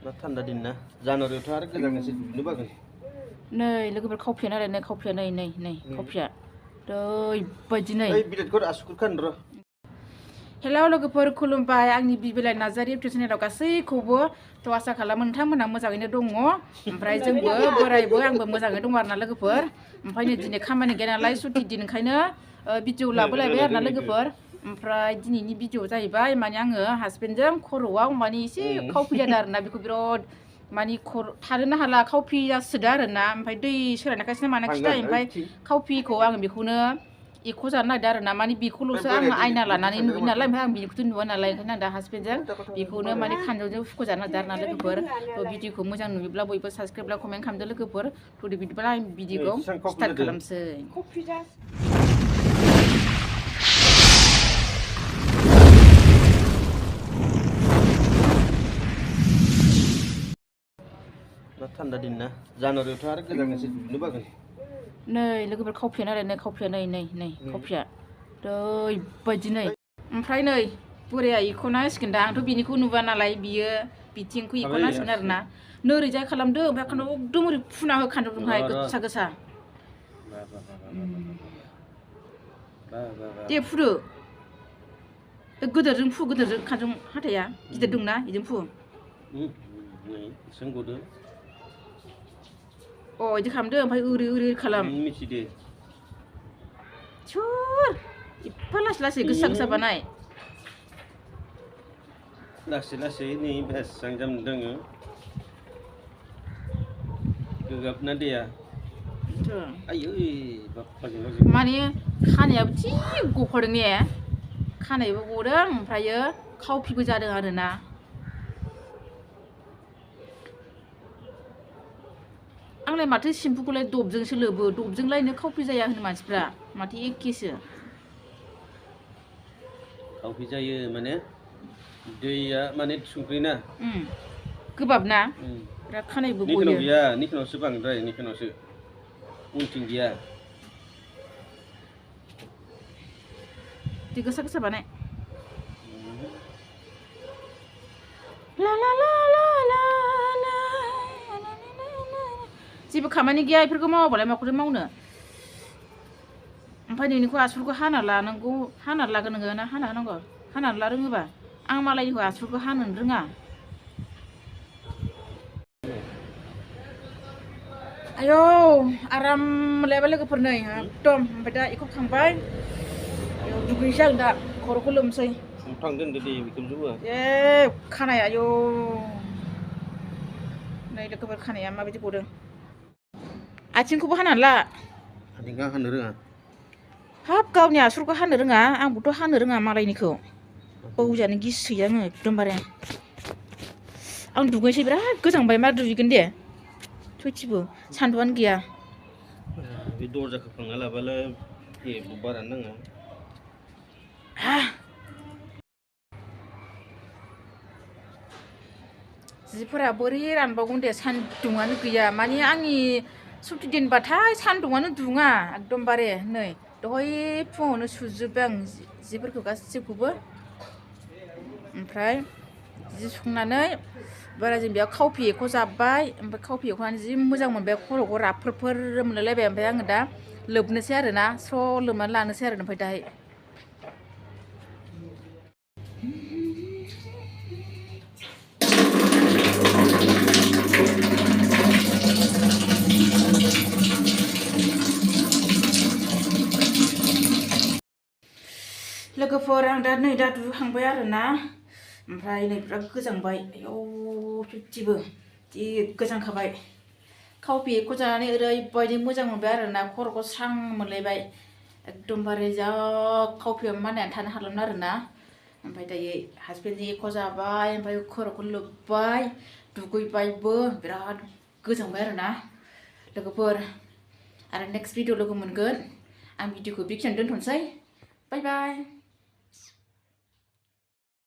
दा थान्दा दिन ना जानुवारियावथ' आरो गोजांनोसै दुगैनो बागोन नै लोगोफोर खावफिया नालाय नै खावफिया नै खावफिया ओरैबायदि नै ओइ बिलेटखौ आसुगुर खान र' हेलौ लोगोफोर खुलुमबाय आंनि बिबिलाइ नार्जारि इउटुब चेनेलाव गासैखौबो थ' आसा खालामो नोंथांमोनहा मोजाङैनो दङ ओमफ्राय जोंबो बोरायबो आंबो मोजाङै दङ आरोना लोगोफोर ओमफ्राय नै दिनै खामानि गैया नालाय सुटि दिन ओंखायनो भिडिअ लाबोलायबाय आरोना लोगोफोर ओमफ्राय दिनैनि भिडिअ जाहैबाय माने आङो हासबेन्डजों खर'आव माने एसे खावफि जादों आरोना बेखौ बिराद माने थानोनो हाला खावफिया सोदो आरोना ओमफ्राय दै सोलायनायखायसो माने खिथाय ओमफ्राय खावफिखौ आङो बेखौनो एख' जानो नागिरदों आरोना माने बेखौल'सो आङो आयना लानानै नुयो नालाय ओमफ्राय आं बेखौथ' नुवा नालाय ओंखायनो आं दा हासबेन्डजों बेखौनो माने खानजंजों फुख'जानो नागिरदों आरोना लोगोफोर थ' भिडिअखौ मोजां नुयोब्ला बयबो साबसक्राइब लाइक कमेन्ट खालामदो लोगोफोर थ' बिदिब्ला आं भिडिअखौ स्टार्ट खालामसै दा थान्दा दिन ना जानुवारियावथ' आरो गोजांनोसै दुगैनो बागोन नै लोगोफोर खावफिया नालाय नै खावफिया नै खावफिया ओरैबायदि नै ओमफ्राय नै बोराया इखौ नांसिगोन दा आंथ' बिनिखौ नुवा नालाय बियो बिथिंखौ इखौ नांसिगोन आरोना नोरैजाय खालामदो ओमफ्राय खानाव एकदम ओरै फुना हो खानजंजोंहाय गोसा दे फुदो गोदोरजों फु गोदोरजों खानजं हाथाया गिदिर दंना इजों फु इदि खालामदो ओमफ्राय ओरै खालाम मिथिदो सोर एफा लासै गोसा बानाय लासै नै बेसेबां जाम दोङो गोगाबना दैया माने खानायाबो थि गफादों ने खानायबो गदों ओमफ्रायो खावफिबो जादों आरोना आंलाय माथो सेम्पुखौलाय दबजोंसो लोबो दबजोंलायनो खावफि जाया होनो मानसिफ्रा माथो एखेसो खावफि जायो माने दैया माने संख्रि ना गोबाब ना बिराद खानायबो गयो निखोनाव गैया निखोनावसो बांद्राय निखोनावसो उनथिं गैया दै गोसा बानाय जेबो खामानि गैया बेफोरखौ मावाबालाय माखौथो मावनो ओमफ्राय नोंनिखौ आसुरखौ हाना लानांगौ हाना लागोन नोङो ना हाना होनांगौ हानानै ला रोङोबा आं मालायनिखौ आसुरखौ हानो रोङा आयौ आराम लायबाय लोगोफोर नै एकदम ओमफ्राय दा बेखौ खांबाय दुगैनोसै आं दा खर'खौ लोमसै थांदों दे बेखौ जौआ खानाय आयौ नै लोगोफोर खानाया माबायदि गदों आथिंखौबो हानानै ला आथिंखौ हानो रोङा हाब गावनि आसुरखौ हानो रोङा आंबोथ' हानो रोङा मालायनिखौ बौजानो गिसै आङो एकदमबारे आं दुगैनोसै बिराद गोजांबाय मा दुगैगोन दे सयथिबो सान्दुंआनो गैया बे दरजाखौ फांना लाबालाय बारानो नाङा जिफोरा बोरै रानबावगोन दे सान्दुंआनो गैया माने आंनि सुटि दिनबाथाय सान्दुंआनो दुङा एकदमबारे नै दहाय फुङावनो सुजोब्बाय आं जिफोरखौ गासैखौबो ओमफ्राय जि संनानै बारा जों बेयाव खावफि एख' जाब्बाय ओमफ्राय खावफि एख'नानै जि मोजां मोनबाय खर'खौ राफोर मोनलायलायबाय ओमफ्राय आङो दा लोबनोसै आरोना स्र' लोबनानै लानोसै आरो ओमफ्राय दाहाय लोगोफोर आं दा नै दा दुगैखांबाय आरोना ओमफ्राय नै बिराद गोजांबाय आयौ सयथिबो जि गोजांखाबाय खावफि एख' जानानै ओरैबायदि मोजां मोनबाय आरोना खर'खौ स्रां मोनलायबाय एकदमबारे जा खावफिया मानिनानै थानो हालामोन आरोना ओमफ्राय दायो हासबेन्डजों एख' जाबाय ओमफ्राय खर'खौ लोबबाय दुगैबायबो बिराद गोजांबाय आरोना लोगोफोर आरो नेक्स्ट भिडिअ लोगो मोनगोन आं भिडिअखौ बेखिनियावनो दोनथ'नोसै बाय बाय